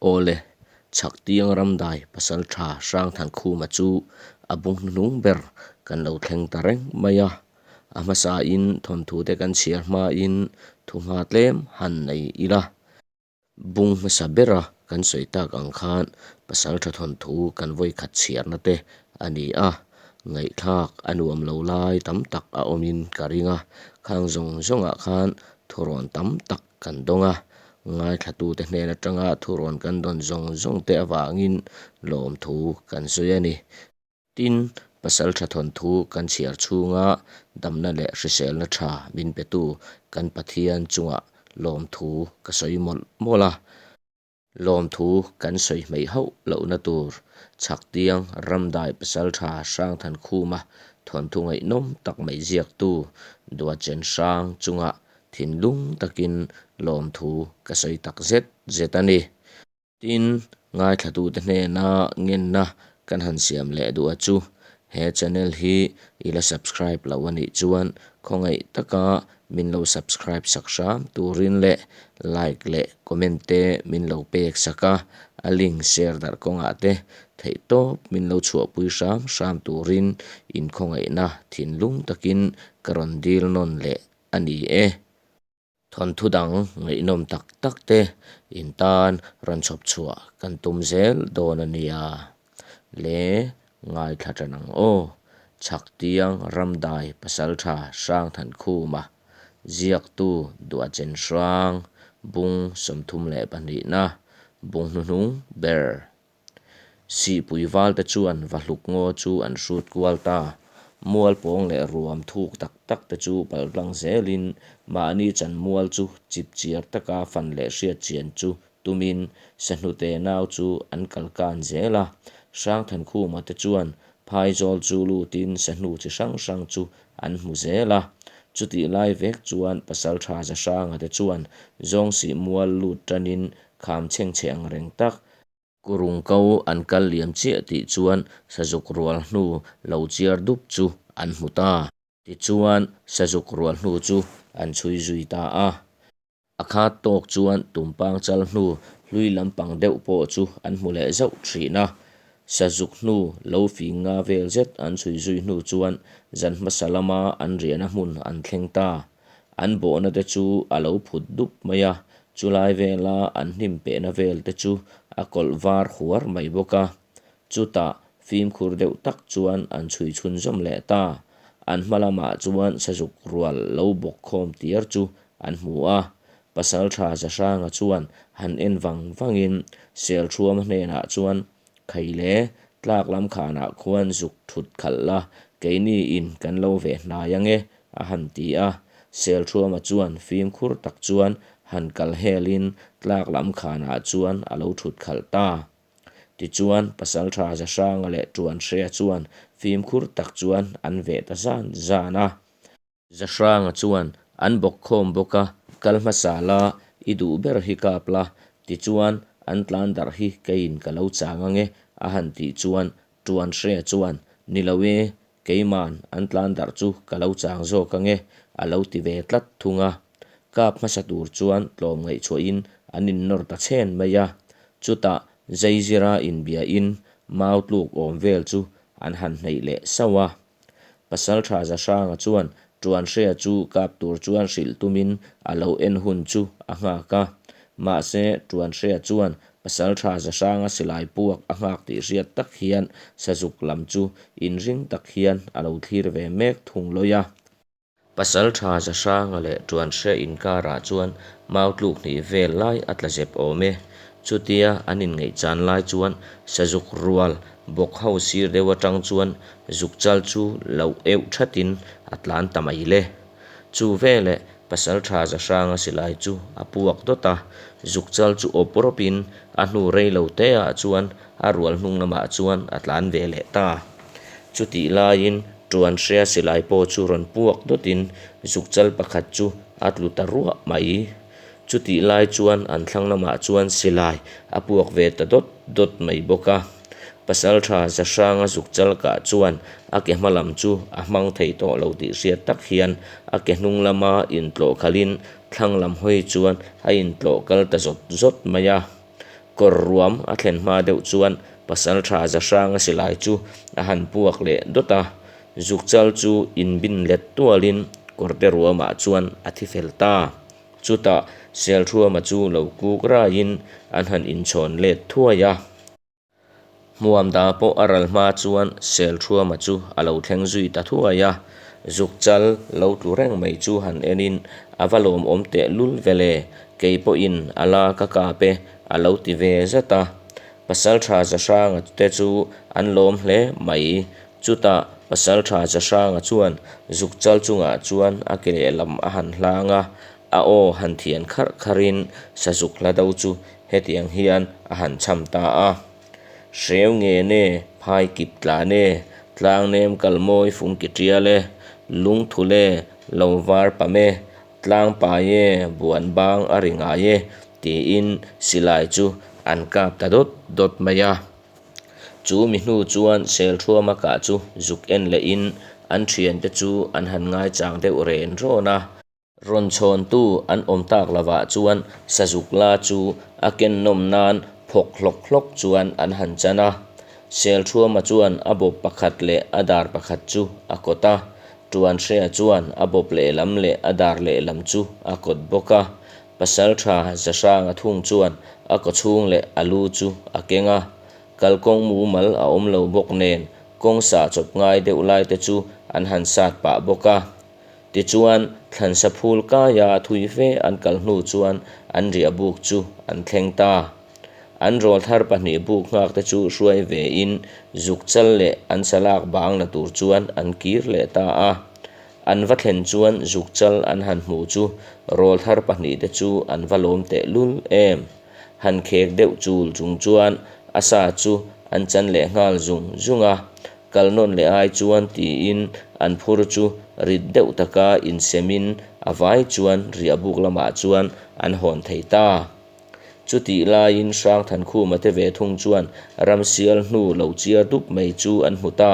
Awle, Chhaktiang Ramdai Pasaltha Hrangthankhuma chu a bung hnuhnung ber kan lo thleng ta reng mai a. A hmasain thawnthu te kan chhiar hmain thuhma tlem han nei ila. Bung hmasa bera kan sawi tak ang khan Pasaltha thawnthu kan vawikhat chhiarna te a ni a, ngaihthlak a nuam lo lai tam tak a awmin ka ring a, khang zawng zawngah khan thurawn tam tak kan dawng a, ngaithlatute hnen atanga thurawn kan dawn zawng zawng te avangin lawmthu kan sawi a ni. Tin, Pasaltha thawnthu kan chhiar chhunga damna leh hriselna tha min petu kan Pathian chungah lawmthu ka sawi mawlh mawlh a. Lawmthu kan sawi hmeih hauh lohna tur Chhaktiang Ramdai Pasaltha Hrangthankhuma thawnthu ngaihnawm tak mai ziaktu Duachen Hrang chungah thinlung takin lawmthu ka sawi tak zet zet a ni. Tin, ngaithlatute hnena ngenna kan han siam leh duh a chu, he channel hi i la subscribe lo a nih chuan khawngaih taka min lo subscribe sak hram turin leh like leh comment te min lo pek sak a, a link share darh kawngah te theihtawp min lo chhuahpui hram hram turin inkhawngaihna thinlung takin ka rawn dil nawn leh a ni e. Thawnthu dang ngaihnawm tak tak te in tan rawn chhawp chhuah kan tum zel dawn a nia. Le ngaithla tan ang aw. Chhaktiang Ramdai Pasaltha Hrangthankhuma, Ziaktu Duachen Hrang, Bung 32na, Bung hnuhnung ber. Sihpui valte chuan vahluk ngaw chu an hrut kual ta. Mual pawng leh ruam thuk tak tak te chu paltlang zelin mahni chan mual chu chip chiar taka fan leh hriat chian chu tumin Sahnute nau chu an kal kan zel a. Hrangthankhuma te chuan phaizawl chu lutin sahnu chi hrang hrang chu an hmu zel a. Chutih lai vek chuan Pasaltha Zahranga te chuan Zawngsih mual lut tanin kham chhengchhe ang reng tak Kurung ko an kal liam chiah tih chuan sazuk rual hnu lo chiar dup chu an hmu ta. Tichuan sazuk rual hnu chu an chhui zui ta a. A khat tawk chuan tumpang chal hnu hlui lampang deuh pawh chu an hmu leh zauh thin a. Sazuk hnu lo fing nga vel zet an chhui zui hnu chuan zan hmasa lama an riahna hmun an thleng ta. An bawhna te chu a lo phut dup mai a, chulai vela an hnim pehna vel te chu a kawlh var huar mai bawk a. Chutah fimkhur deuh tak chuan an chhui chhunzawm leh ta. An hma lamah chuan sazuk rual lo bawk khawm tiar chu an hmu a. Pasaltha Zahranga chuan han en vang vangin Selthuama hnenah chuan Khaile, tlak lam khanah khuan zuk thut khalh la, keini in kan lo ve hnai ange, a han ti a. Selthuama chuan fimkhur tak chuan han kal helin tlak lam khanah chuan a lo thut khalh ta. Tichuan, Pasaltha Zahranga leh Tuanhrea chuan fimkhur tak chuan an veh ta zan zan a. Zahranga chuan an bawk khawm bawk a, kal hmasa la, i duh ber hi kap la, tichuan an tlan darh hi keiin ka lo chang ange a han tih chuan Tuanhrea chuan, Ni lo e, keiman an tlan darh chu ka lo chang zawk ange a lo ti ve tlat thung a. Kap hmasa tur chuan tlawm ngaihchhuahin an innawr ta chhen mai a, chutah Zaizira inbiain mau tluk awm vel chu an han hnaih leh sauh a. Pasaltha Zahranga chuan Tuanhrea chu kap tur chuan hrilh tumin a lo en hun chu a nghak a. Mahse, Tuanhrea chuan Pasaltha Zahranga silai puak a nghak tih hriat tak hian Sazuk lam chu inring tak hian a lo thlir ve mek thung lawi a. Pasaltha Zahranga leh Tuanhre inkarah chuan mau tluk hnih vel lai a tla zep awm e. Chutia an inngaihchan lai chuan Sazuk rual bawk ho sir deuh atang chuan zukchal chu lo euh thatin a tlan ta mai le. Chu veleh Pasaltha Zahranga silai chu a puak dawt a, zukchal chu awp rawpin a hnu rei lo te ah chuan a rual hnung lamah chuan a tlan ve leh ta. Chutih laiin Tuanhria silai pawh chu rawn puak dawtin zukchal pakhat chu a tlu ta ruah mai. Chutih lai chuan an thlang lamah chuan silai a puak ve ta dawt dawt mai bawk a. Pasaltha Zahranga zukchal kah chuan a ke hma lam chu a hmang thei tawh lo tih hriat tak hian a ke hnung lama intlawh khalhin thlang lam hawi chuan a intlawh kal ta zawt zawt mai a. Kawr ruam a thlen hma deuh chuan Pasalṭha Zahranga silai chu a han puak leh dawt a, Zukchal chu inbin let tualin kawrte ruamah chuan a thi fel ta. Chutah Selṭhuama chu lo kuk raiin an han inchhawn let thuai a. Hmuamda pawh a ral hma chuan Selṭhuama chu a lo thleng zui ta thuai a, Zukchal lo tlu reng mai chu han enin a va lawmawm teh lul ve le, kei pawhin a la ka kap e a lo ti ve zat a. Pasalṭha Zahranga te chu an lawm hle mai. Chutah Pasalṭha Zahranga chuan Zukchal chungah chuan a ke lehlam a han hlang a, a aw han thian kharh kharhin Sazuk hlado chu hetiang hian a han cham ta a. Hreu nge ne, phai kip tlan e, tlang nem kal mawi fung ki tial e, lungthul e, lo var pam e, tlang pai e, buan bang a ri ngai e, tiin silai chu an kap ta dawt dawt mai a. Chu mi hnu chuan Selṭhuama kah chu zuk en lehin an ṭhiante chu an han ngaichang deuh ren rawn a. Rawn chhawntu an awm tak lovah chuan Sazuk la chu a ken nawm nan phawk hlawk hlawk chuan an han chan a. Selṭhuama chuan a bawp pakhat leh a dar pakhat chu a kawt a, Ṭuanhrea chuan a bawp lehlam leh a dar lehlam chu a kawt bawk a. Pasalṭha Zahranga thung chuan a kawchhung leh a lu chu a keng a. Kalkawng mumal a awm lo bawk nen kawng sah chawp ngai deuh lai te chu an han sat pah bawk a. Tichuan, thlansa phul kaia thui fe an kal hnu chuan an riah buk chu an thleng ta. An rawlthar pahnih buk nghak te chu hruai vein zukchal leh an salak bang la tur chuan an kir leh ta a. An va thlen chuan zukchal an han hmu chu rawlthar pahnih te chu an va lawm teh lul em. Han khek deuh chul chung chuan a sa chu an chan leh nghal zung zung a. Kal nawn leh ai chuan tiin an phur chu rit deuh taka insemin a vai chuan riahbuk lamah chuan an hawn thei ta. Chutih laiin Hrangthankhuma te ve thung chuan ramsial hnu lo chiar dup mai chu an hmu ta.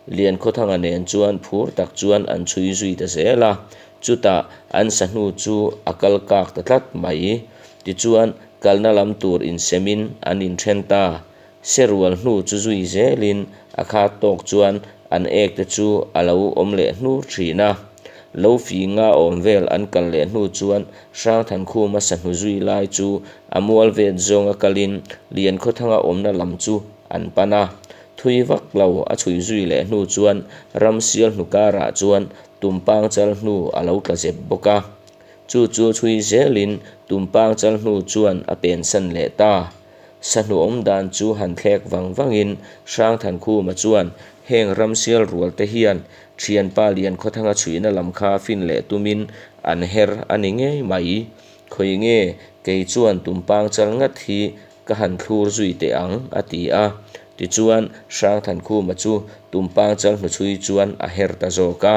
Liankhawthanga nen chuan phur tak chuan an chhui zui ta zel a, chutah an sa hnu chu a kal kak ta tlat mai. Tichuan kalna lam tur insemin an inthen ta. Serual hnu chu zui zelin a khat tawk chuan an ek te chu a lo awm leh hnur thin a. Lo finga awm vel an kal leh hnu chuan Hrangthankhuma sahnu zui lai chu a mual vet zawnga kalin Liankhawthanga awmna lam chu an pan a. Thui vak lo a chhui zui leh hnu chuan Ramsial hnu karah chuan Tumpang chal hnu a lo tla zep bawk a. Chu chu chhui zelin Tumpang chal hnu chuan a pensan leh ta. Sahnu awm dan chu han thlek vang vangin Hrangthankhuma chuan heng ramsial rual te hian thianpa Liankhawthanga chhuihna lam kha fin leh tumin an her a ni ngei mai. Khawi nge kei chuan tumpang chal ngat hi ka han thlur zui teh ang a ti a. Tichuan Hrangthankhuma chu tumpang chal hnuchhui chuan a her ta zawk a.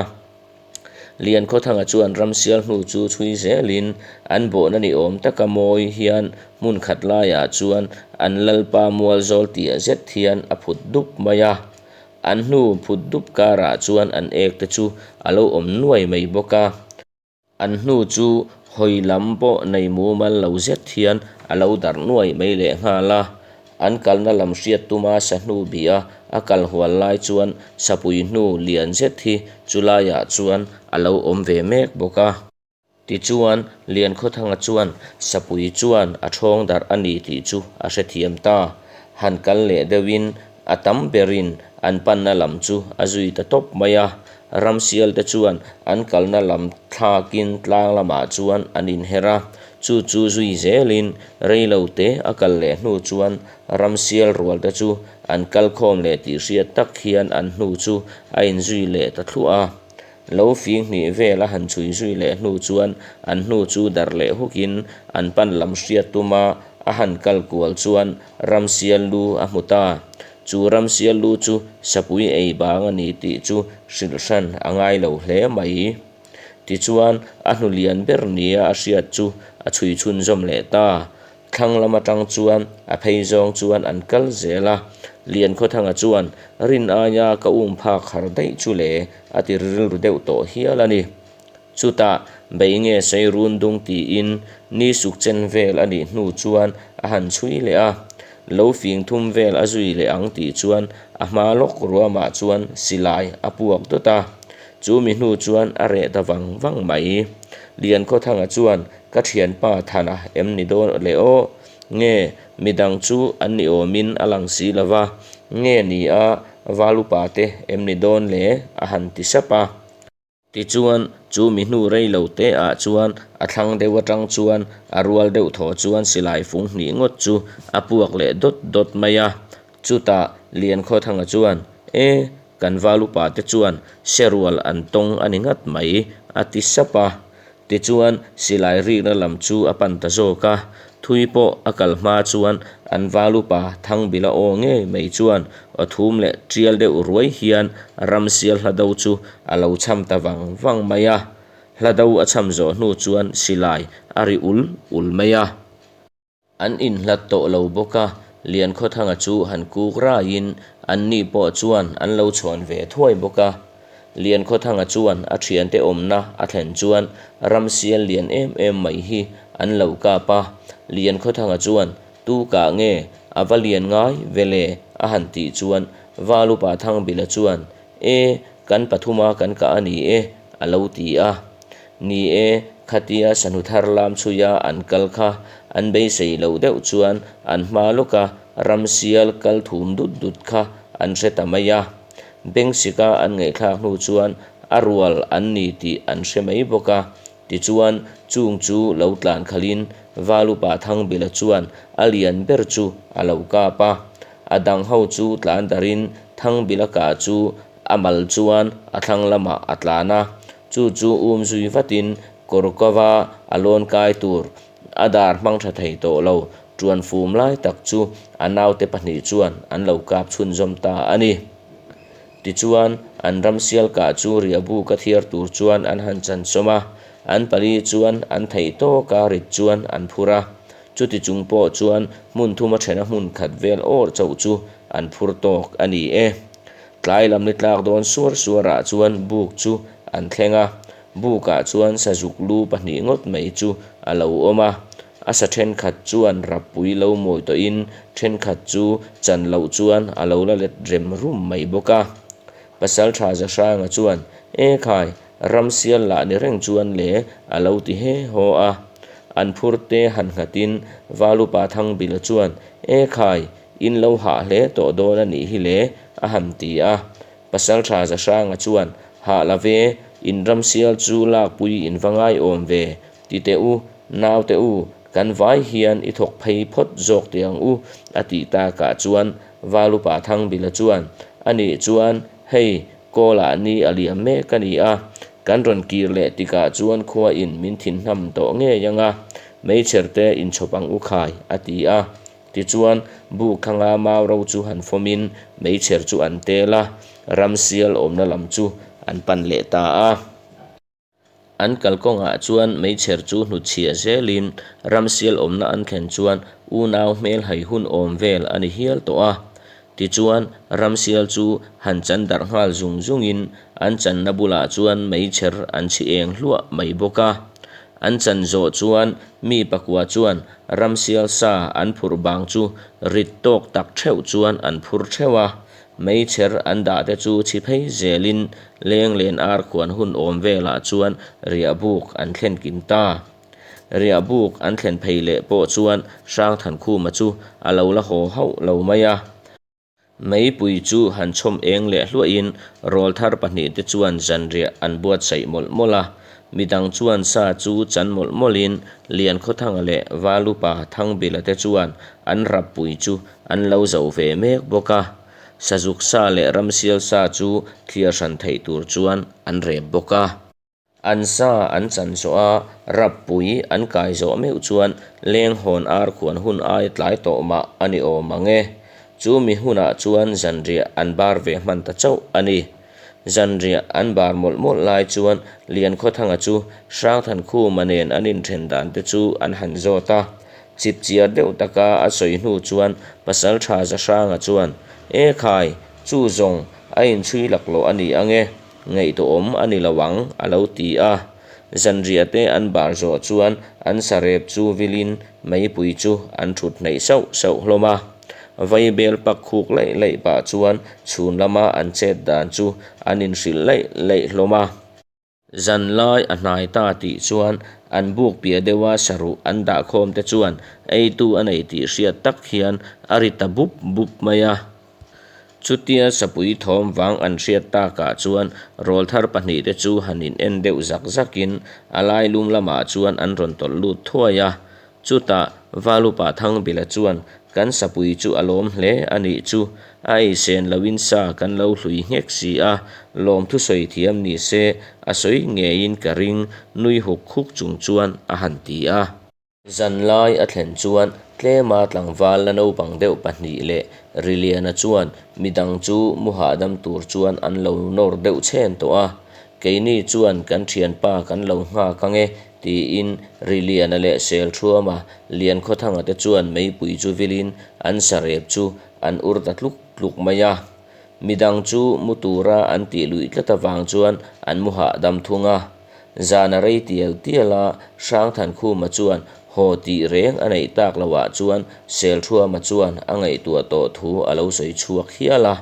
Liankhawthanga chuan ramsial hnu chu chhui zelin an bawhna ni awm taka mawi hian hmun khat laiah chuan an lalpa mual zawl tiah zet hian a phut dup mai a. An hnu phut dup karah chuan an ek te chu a lo awm nuai mai bawk a. An hnu chu hawi lam pawh nei mumal lo zet hian a lo darh nuai mai lehnghal a. An kalna lam hriat tuma sahnu bih a a kal hual lai chuan sapui hnu lian zet hi chu laiah chuan a lo awm ve mek bawk a. Tichuan, Liankhawthanga chuan sapui chuan a ṭhawng darh a ni tih chu a hrethiam ta. Han kal leh deuhin A tam berin an panna lam chu a zui ta tawp mai a, ramsialte chuan an kalna lam thlakin tlang lamah chuan an inher a, chu chu zui zelin rei lo te a kal leh hnu chuan ramsial rualte chu an kal khawm leh tih hriat tak hian an hnu chu a inzui leh ta thluah a. Lo fing hnih vel a han chhui zui leh hnu chuan an hnu chu darh leh hukin an pan lam hriat tuma a han kal kual chuan ramsial lu a hmu ta. Chu ramsial lu chu sapui ei bang a ni tih chu hrilh hran a ngai lo hle mai. Tichuan a hnu lian ber nia a hriat chu a chhui chhunzawm leh ta. Thlang lam atang chuan a phei zawng chuan an kal zel a, Liankhawthanga chuan rin aia ka um phak har daih chu le a ti rilru deuh tawh hial a ni. Chutah bei nge sei run dung tiin ni suk chen vel a nih hnu chuan a han chhui leh a. Lo fing thum vel a zui leh ang tih chuan a hma lawk ruamah chuan silai a puak dawt a. Chu mi hnu chuan a reh ta vang vang mai. Liankhawthanga chuan ka thianpa Thana em ni dawn le aw? Nge midang chu an ni awmin a lang si lo va, nge ni a val upa te em ni dawn le? a han ti sap a. Tichuan, chu mi hnu rei lo te ah chuan a thlang deuh atang chuan a rual deuh thaw chuan silai fung hnih ngawt chu a puak leh dawt dawt mai a. Chutah Liankhawthanga chuan, E, kan val upa te chuan se rual an tawng a ni ngat mai, a ti sap a. Tichuan, silai rikna lam chu a pan ta zawk a. Thui pawh a kal hma chuan an val upa Thangbila aw ngei mai chuan aw thum leh tial deuh ruai hian ramsial hlado chu a lo chham ta vang vang mai a. Hlado a chham zawh hnu chuan silai a ri ul ul mai a. An inhlat tawh lo bawk a, Liankhawthanga chu han kuk raiin anni pawh chuan an lo chhawn ve thuai bawk a. Liankhawthanga chuan a thiante awmna a thlen chuan ramsial lian em em mai hi an lo kap a. Liankhawthanga chuan, Tu kah nge a va lian ngai ve le? a han tih chuan Valupa Thangbila chuan, E, kan pathuma kan kah a ni e, a lo ti a. Ni e, khatia sahnu thar lam chhuia an kal kha an beisei loh deuh chuan an hma lawka ramsial kal thum dut dut kha an hre ta mai a. Bengsika an ngaihthlak hnu chuan a rual an ni tih an hre mai bawk a. Tichuan, chung chu lo tlan khalhin Valupa Thangbila chuan a lian ber chu a lo kap a. A dang ho chu tlan darhin Thangbila kah chu a mal chuan a thlang lamah a tlan a. Chu chu um zui vatin kawr kova a lawn kai tur a dar hmang tha thei tawh lo Ṭuan fum lai tak chu a naute pahnih chuan an lo kap chhunzawm ta a ni. Tichuan, an ramsial kah chu riahbuk a thiar tur chuan an han chansawm a, an pali chuan an theih tawka rit chuan an phur a. Chuti chung pawh chuan hmun thuma ṭhena hmun khat vel awr chauh chu an phur tawk a ni e. Tlai lam ni tlak dawn suar suarah chuan buk chu an thleng a, Bukah chuan sazuk lu pahnih ngawt mai chu a lo awm a, a sa thenkhat chuan rappui lo mawi tawhin thenkhat chu chan loh chuan a lo la let rem rum mai bawk a. Pasaltha Zahranga chuan, E khai, ramsial lah ni reng chuan le a lo ti he haw a. An phur te han nghatin Valupa Thangbila chuan, E khai, in lo hah hle tawh dawn a nih hi le a han ti a. Pasalṭha Zahranga chuan, Hah la ve, in ramsial chu lakpui in va ngai awm ve, ti teh u, naute u, kan vai hian i thawk phei phawt zawk teh ang u, a tih takah chuan Valupa Thangbila chuan, A nih chuan, hei, Kawlah ni a liam mek a ni a, kan rawn kir leh tikah chuan khua in min thinhnam tawh ngei ang a, meichher te inchhawp ang u khai, a ti a. Tichuan, buk thanga mau ro chu han fawmin meichher chu an tel a, ramsial awmna lam chu an pan leh ta a. An kalkawngah chuan meichher chu hnutchhiah zelin ramsial awmna an thlen chuan unau hmel hai hun awm vel a ni hial tawh a. Tichuan, ramsial chu han chan darh nghal zung zungin an channa bulah chuan meichher an chhi eng hluah mai bawk a. An chan zawh chuan mi pakua chuan ramsial sa an phurh bang chu rit tawk tak theuh chuan an phur theuh a, meichher an dah te chu chhi phei zelin lenglen ar khuan hun awm velah chuan riahbuk an thlen kim ta. Riahbuk an thlen phei leh pawh chuan Hrangthankhuma chu a lo la haw hauh lo mai a. Meipui chu han chhawm eng leh hluahin rawlthar pahnihte chuan zanriah an buatsaih mawlh mawlh a. Midang chuan sa chu chan mawlh mawlhin Liankhawthanga leh Valupa Thangbila te chuan an rappui chu an lo zo ve mek bawk a. Sazuk sa leh ramsial sa chu thliar hran theih tur chuan an rep bawk a. An sa an chan zawh a, rappui an kai zawh meuh chuan leng hawn ar khuan hun ai tlai tawh mah a ni awm ang e. Chu mi hunah chuan zanriah an bar ve hman ta chauh a ni. Zanriah an bar mawlh mawlh lai chuan Liankhawthanga chu Hrangthankhuma nen an inthen dan te chu an han zawt a. Chipchiar deuh taka a sawi hnu chuan Pasaltha Zahranga chuan, E khai, chu zawng a inchhui laklawh a ni ang e. Ngaihtuahawm a ni lo ang, a lo ti a. Zanriah te an bar zawh chuan an sarep chu vilin meipui chu an thut hnaih sauh sauh hlawm a. Vaibel pak khuk laih laih pah chuan chhun lama an chet dan chu an inhrilh laih laih hlawm a. Zanlai a hnai ta tih chuan an buk piah deuha saruh an dahkhawm te chuan eitu a nei tih hriat tak hian a ri ta bup bup mai a. Chutia sapui thawm vang an hriat takah chuan rawlthar pahnihte chu han in en deuh zak zakin a lailum lamah chuan an rawn tawlh lut thuai a. Chutah Valupa Thangbila chuan kan sapui chu a lawm hle a nih chu, a eisen loin sa kan lo hlui nghek si a, lawmthu sawi thiam ni se a sawi ngeiin ka ring nui huk huk chung chuan a han ti a. Zanlai a thlen chuan tlema tlangval la naupang deuh pahnih leh Riliana chuan midang chu mu hahdam tur chuan an lo nawr deuh chhen tawh a, keini chuan kan thianpa kan lo nghak ange tiin Riliana leh Selthuama Liankhawthanga te chuan meipui chu vilin an sarep chu an ur ta tluk tluk mai a. Midang chu mu tura an tih luih tlat avang chuan an mu hahdam thung a. Zan a rei tial tial a, Hrangthankhuma chuan haw tih reng a neih tak lohah chuan Selthuama chuan a ngaihtuah tawh thu a lo sawi chhuak hial a.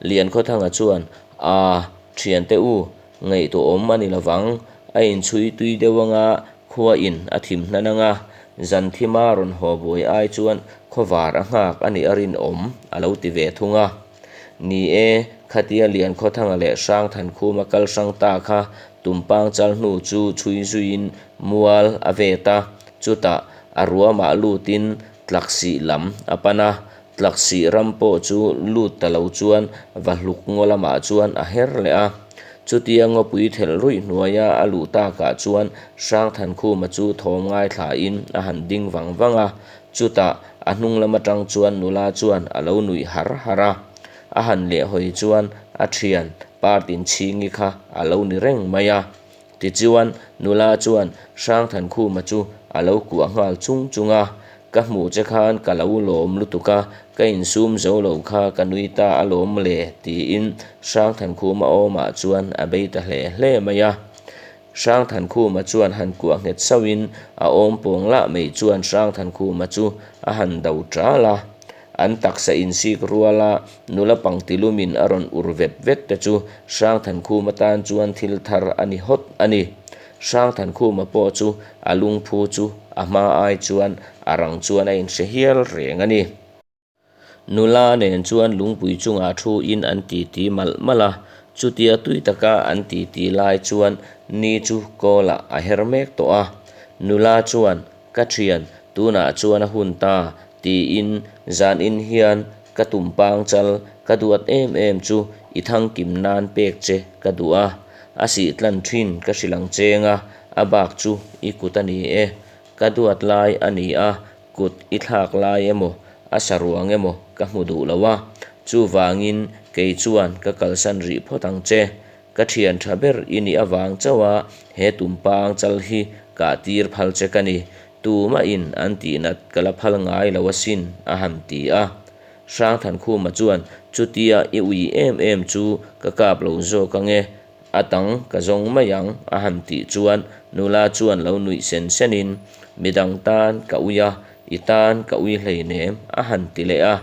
Liankhawthanga chuan, Aa, thiante u, ngaihtuahawm a ni lovang, a inchhui tui deuh anga khua in a thim hnan anga, zan thima rawn haw buai ai chuan khawvar a nghak a nih a rinawm, a lo ti ve thung a. Ni e, khatia Liankhawthanga leh Hrangthankhuma kal hrang ta kha Tumpang chal hnu chu chhui zuiin mual a vet a, chutah a ruamah lutin Tlaksih lam a pan a, Tlaksih ram pawh chu lut ta lo chuan Vahluk ngaw lamah chuan a her leh a. Chutia ngawpui thelh ruih hnuaia a luh takah chuan Hrangthankhuma chu thawm ngaithlain a han ding vang vang a, chutah a hnung lam atang chuan nula chuan a lo nuih har har a. A han lehhawi chuan a thian Partinchhingi kha a lo ni reng mai a. Tichuan, nula chuan Hrangthankhuma chu a lo kuah nghal chung chung a, Ka hmuh che khan ka lo lawm lutuk a, ka insum zo lo kha ka nui ta a lawm le, tiin Hrangthankhuma awmah chuan a bei ta hle hle mai a. Hrangthankhuma chuan han kuah nghet sauhin a awm pawng lah mai chuan Hrangthankhuma chu a han do ṭal a. An taksa insik ruala nula pangtilumin a rawn ur vet vet te chu Hrangthankhuma tan chuan thil thar a ni hawt a ni. Hrangthankhuma pawh chu a lungphu chu a hma ai chuan a rang chuan a inhre hial reng a ni. Nula nen chuan lungpui chungah thu in an titi malh malh a, chutia tui taka an titi lai chuan ni chu kawlah a her mek tawh a. Nula chuan Ka thian, tunah chuan a hun ta, tiin zanin hian ka tumpang chal ka duat em em chu i thangkim nan pek che ka duh a, a sih tlan thin ka hrilh ang cheng a, a bak chu i kut a ni e. Ka duat lai a ni a, kut i thlak lai emaw a sa ruang emaw ka hmu duh lo a, chuvangin kei chuan ka kalsan rih phawt ang che. Ka thian tha ber i nih avang chauh a he tumpang chal hi kah tir phal che ka ni, tumahin an tihnat ka la phal ngai lo asin, a han ti a. Hrangthankhuma chuan, Chutia i ui em em chu ka kap lo zawk ange, a tang ka zawng mai ang, a han tih chuan nula chuan lo nuih sen senin, Midang tan ka ui a, i tan ka ui hleinem, a han ti leh a.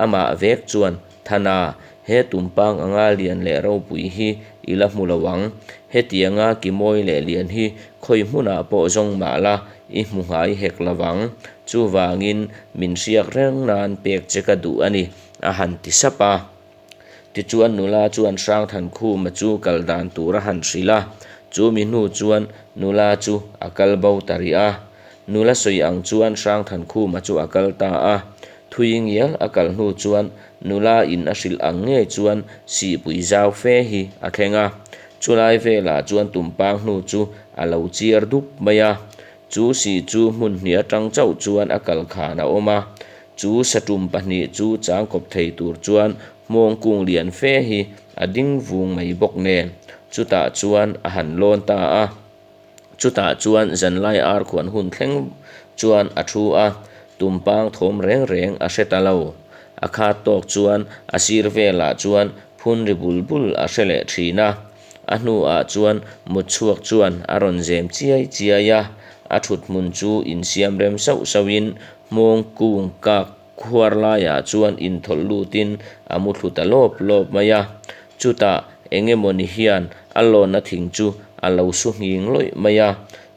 Amah vek chuan, Thana, he tumpang anga lian leh ropui hi i la hmu lo ang. Hetianga ki mawi leh lian hi khawi hmunah pawh zawng mah la i hmu ngai hek lo vang. Chuvangin min hriak reng nan pek che ka duh a ni, a han ti sap a. Tichuan nula chuan Hrangthankhuma chu kal dan tur a han hrilh a. Chu mi hnu chuan nula chu a kal bo ta rih a. Nula sawi ang chuan Hrangthankhuma chu a kal ta a. Thui ngial a kal hnu chuan nula in a hrilh ang ngei chuan sihpui zau fe hi a thleng a. Chulai velah chuan tumpang hnu chu a lo chiar dup mai a. Chu sih chu hmun hnih atang chauh chuan a kal khan a awm a. Chu satum pahnih chu chang kawp thei tur chuan hmawng kung lian fe hi a ding vung mai bawk nen chutah chuan a han lawn ta a. Chutah chuan zanlai arkhuan hun thleng chuan a thu a, tumpang thawm reng reng a hre ta lo. A khat tawk chuan a sir velah chuan phun ri bul bul a hre leh thin a. A hnuah chuan mutchhuak chuan a rawn zem chiai chiai a, a thut hmun chu insiam rem sauh sauhin hmawng kung kak. khuar laiah chuan inthawlh lutin a muthlu ta lawp lawp mai a. Chutah engemawni hian a lawnna thing chu a lo su nghing lawih mai a.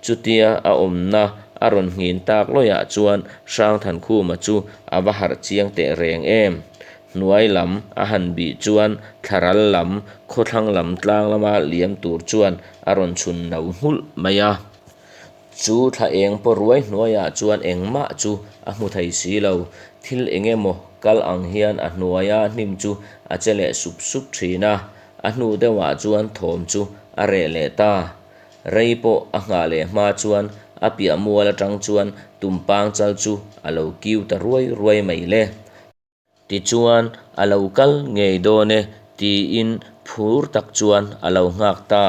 Chutia a awmna a rawn nghin tak lawihah chuan Hrangthankhuma chu a va harh chiang teh reng em! Hnuai lam a han bih chuan thlaral lam khawthlang lam tlang lama liam tur chuan a rawn chhun no nghulh mai a. Chu thla eng paw ruai hnuaiah chuan engmah chu a hmu thei si lo. Thil eng emaw kal ang hian a hnuaia hnim chu a che leh sup sup thin a, a hnu deuhah chuan thawm chu a reh leh ta. Rei pawh a nghah leh hma chuan a piah mual atang chuan tumpang chal chu a lo kiu ta ruai ruai mai le. Tichuan, a lo kal ngei dawn e tiin phur tak chuan a lo nghak ta.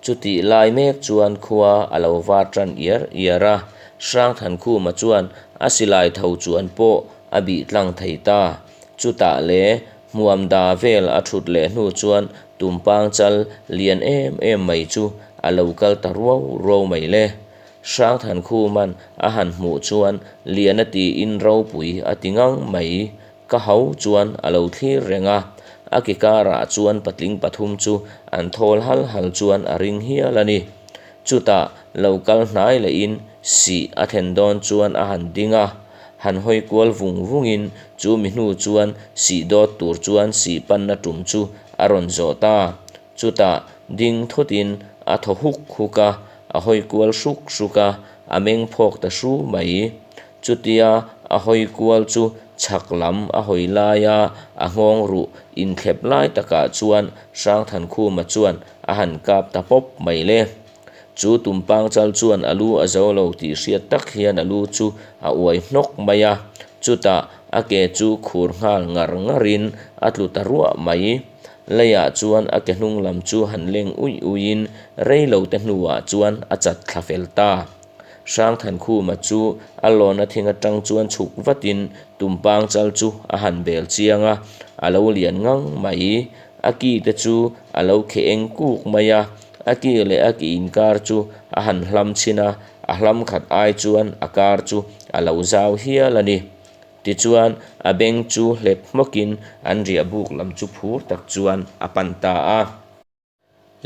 Chutih lai mek chuan khua a lo var tan iar iar a, Hrangthankhuma chuan a silai tho chuan pawh a bih tlang thei ta. Chutah le hmuamda vel a thut leh hnu chuan tumpang chal lian em em mai chu a lo kal ta ruau ruau mai le. Hrangthankhuman a han hmuh chuan lian a tiin ropui a ti ngang mai. Ka hau chuan a lo thlir reng a, a ke karah chuan patling pathum chu an thawl hal hal chuan a ring hial a ni. Chutah lo kal hnai lehin sih a thlen dawn chuan a han ding a, han hawi kual vung vungin chu mi hnu chuan sih dawt tur chuan sih panna tum chu a rawn zawh ta. Chutah ding thutin a thaw huk huk a, a hawi kual hruk hruk a, a meng phawk ta hru mai. Chutia a hawi kual chu chhak lam a hawi laia a nghawng ruh inthlep lai takah chuan Hrangthankhuma chuan a han kap ta pawp mai le. Chu tumpang chal chuan a lu a zo lo tih hriat tak hian a lu chu a uai hnawk mai a, chutah a ke chu khur nghal ngar ngarin a tlu ta ruah mai. Leiah chuan a ke hnung lam chu han leng uih uihin rei lo te hnuah chuan a chat thla fel ta. Hrangthankhuma chu a lawna thing atang chuan chhuk vatin tumpang chal chu a han bel chiang a, a lo lian ngang mai. A ki te chu a lo kheh eng kuk mai a, a ki leh a ki inkar chu a han hlam chhin a, a hlam khat ai chuan a kar chu a lo zau hial a ni. Tichuan, a beng chu hlep hmawkin an riah buk lam chu phur tak chuan a pan ta a.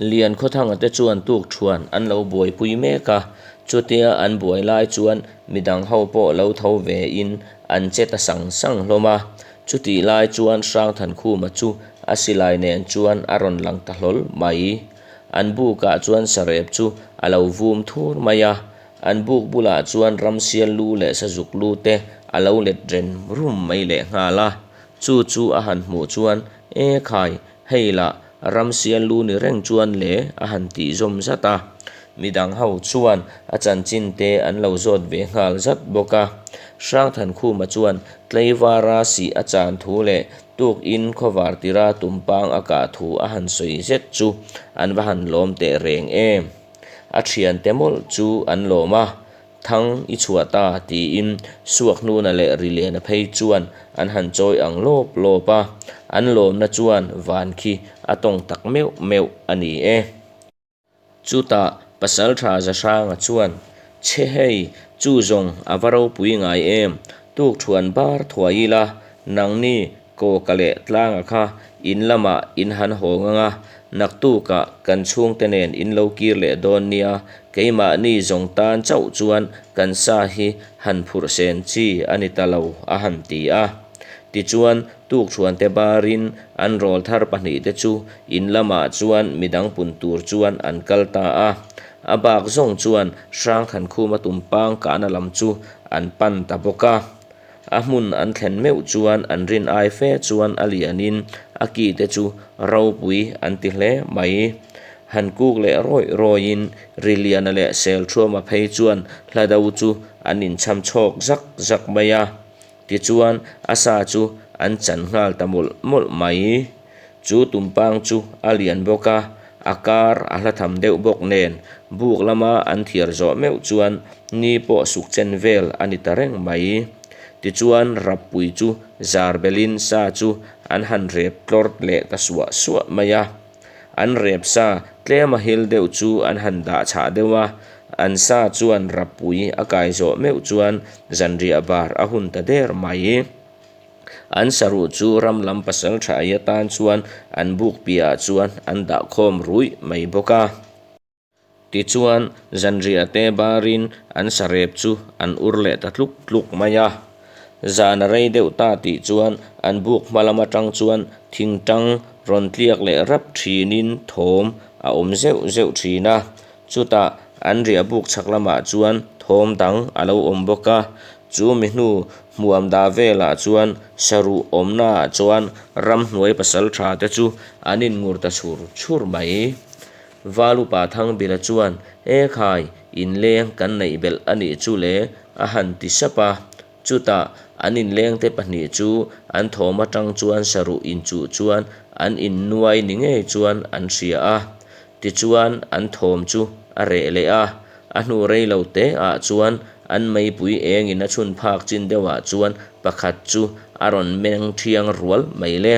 Lian Khawthanga te chuan tukṭhuan an lo buaipui mek a, chutia an buai lai chuan midang ho pawh lo tho vein an che ta sang sang hlawm a. Chutih lai chuan Hrangthankhuma chu a silai nen chuan a rawn lang ta hlawl mai. An bukah chuan sarep chu a lo vum thur mai a, An buk bulah chuan ramsial lu leh sazuk lu te a lo let ren rum mai leh nghal a. Chu chu a han hmuh chuan, E khai, hei lah ramsial lu ni reng chuan le a han tih zawm zat a. Midang ho chuan a chanchin te an lo zawt ve nghal zat bawk a. Hrangthankhuma chuan tleivara sih a chan thu leh tukin khawvar tira tumpang a kah thu a han sawi zet chu an va han lawm teh reng em. A thiante mawlh chu an lawm a, Thang i chhuah ta tiin Suakhnuna leh Riliana phei chuan an han chawi ang lawp lawp a, an lawmna chuan van khi a tawng tak meuh meuh a ni e. Chutah Pasaltha Zahranga chuan, Chhe hei, chu zawng a va ropui ngai em, tukthuan bar thuai ila, nangni Kawka leh tlanga kha in lamah in han haw ngang a, naktukah kan chhungte nen in lo kir leh dawn nia, keimahni zawng tan chauh chuan kan sa hi han phurh sen chi a ni ta lo a han ti a. Tichuan, tukṭhuante barin an rawlthar pahnihte chu in lamah chuan midang pun tur chuan an kal ta a. A bak zawng chuan Hrangthankhuma tumpang kahna lam chu an pan ta bawk a. A hmun an thlen meuh chuan an rin ai fe chuan a lianin a ki te chu ropui an ti hle mai. Han kuk leh rawih rawihin Riliana leh Selṭhuama phei chuan hlado chu an inchham chhawk zak zak mai a. Tichuan a sa chu an chan nghal ta mawlh mawlh mai. Chu tumpang chu a lian bawk a, a kar a hla tham deuh bawk nen buk lama an thiar zawh meuh chuan ni pawh suk chen vel a ni ta reng mai. Tichuan rappui chu zar belin sa chu an han rep tlawr leh ta suah suah mai a. An rep sa tlema hil deuh chu an han dah chhah deuh a, an sa chuan rappui a kai zawh meuh chuan zanriah bar a hun ta der mai. An saruh chu ram lam pasalṭha ei atan chuan an buk piahah chuan an dah khawm ruih mai bawk a. Tichuan, zanriah te barin an sarep chu an ur leh ta tluk tluk mai a. Zan a rei deuh ta tih chuan an buk hma lam atang chuan thingtang rawn tliak leh rap thinin thawm a awm zeuh zeuh thin a. Chutah an riah buk chhak lamah chuan thawm dang a lo awm bawk a. Chu mi hnu hmuam dah velah chuan saruh awmnaah chuan ramhnuai pasaltha te chu an inngur ta chhur chhur mai. Val upa Thangbila chuan, E khai, inleng kan neih belh a nih chu le, a han ti sap a. Chutah, an inlengte pahnih chu an thawm atang chuan saruh inchuh chuan an innuai ni ngei chuan an hria a. Tichuan, an thawm chu a reh leh a. A hnu rei lo te ah chuan an meipui engin a chhun phak chin deuhah chuan pakhat chu a rawn meng thiang rual mai le.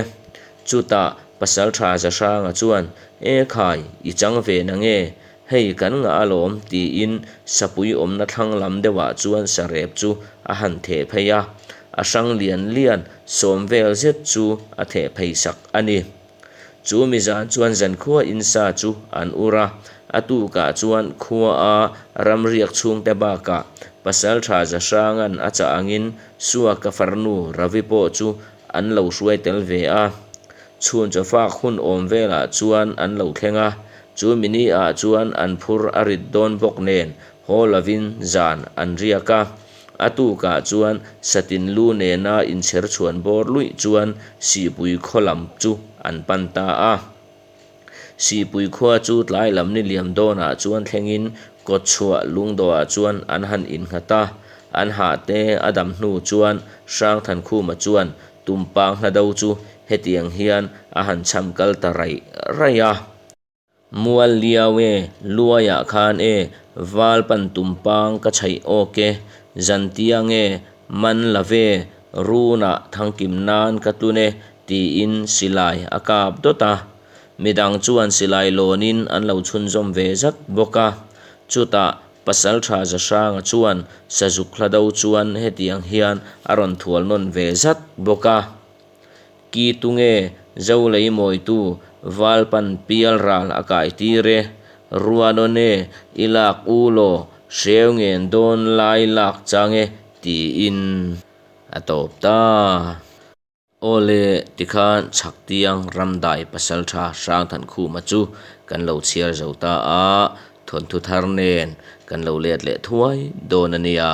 Chutah Pasalṭha Zahranga chuan, E khai, i chang ve na nge? Hei kan ngah alawm, tiin sapui awmna thlang lam deuhah chuan sarep chu a han theh phei a, a hrang lian lian sawm vel zet chu a theh phei sak a ni. Chu mi zan chuan zankhua in sa chu an ur a, a tukah chuan khua a ramriak chhungte bakah Pasalṭha Zahranga'n a chah angin Suaka farnu Ravi pawh chu an lo hruai tel ve a. Chhun chawfak hun awm velah chuan an lo thleng a, chu mini ah chuan an phur a rit dawn bawk nen haw lovin zan an riak a. A tukah chuan satin lu nena inchher chhuan bawr luih chuan Sihpui khaw lam chu an pan ta a. Sihpui khua chu tlai lam ni liam dawnah chuan thlengin kawtchhuah lungdawhah chuan an han innghat a. An hahte a dam hnu chuan Hrangthankhuma chuan Tumpang hlado chu hetiang hian a han cham kal ta raih raih a. Mual liau e, luaiah khan e, Valpan tumpang ka chhaih awk e, Zantiang e, man la ve, Runah thangkim nan ka tlun e, tiin silai a kap dawt a. Midang chuan silai lawnin an lo chhunzawm ve zat bawk a. Chutah Pasalṭha Zahranga chuan Sazuk hlado chuan hetiang hian a rawn thual nawn ve zat bawk a. Ki tunge zo lei mawitu Valpan pial ral a kai tir e, Ruanawn e, i lak u law, hreu ngen dawn lai lak chang e, tiin a tawp ta. Awle, tikhan Chhaktiang Ramdai Pasalṭha Hrangthankhuma chu kan lo chhiar zo ta a, thawnthu thar nen kan lo let leh thuai dawn a nia.